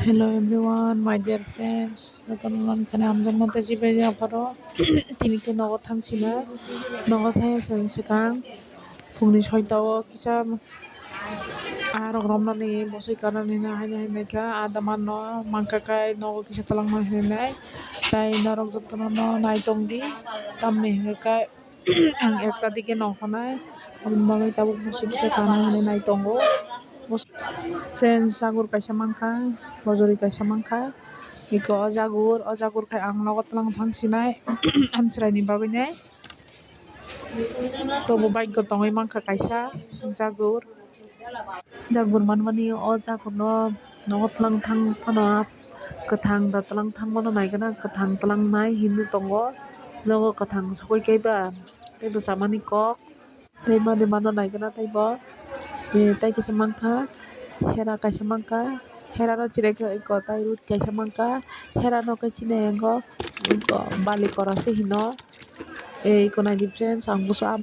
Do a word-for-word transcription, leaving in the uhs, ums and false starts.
Hello everyone, my dear friends. Jotono nang khani hamjakma tei chibai ya pharo. Tini khe nogo thang sina. Nogo thang sini swkang phungni soita o kisa arok romnani bosoi kanani na haino hinwi kha. Ada mano mangkha kai nogo kisa talangma hinwi nai. Tai norok jotono no nai tongdi. Tamni hinwi khe ang ekta dige nongkhornai, aboni bagwi tabuk bosong kisa tana hinwi nai tongo. Friends, jagur kaisa mankha, bojori kaisa mankha. Eko o jagur, o jagur khai ang nogo twlang thang sinai, amchwraini bagwi nai. Tobo bike o tongwi mankha kaisa jagur. Jagur manmani o jagurno nogo twlang thang phano kwthang da twlang thang bono naigwna kwthang twlang nai hinwi tongo. Nogo kwthang sogwi kaiba tei bwchamani kok tei mani mano naigwna teibo. Tei kisa mankha hera kaisa mankha, herano chirikhwlai eko tei rud kaisa mankha, herano khe chini yango eko balikora se hino. Eko naidi friends, ang bwsa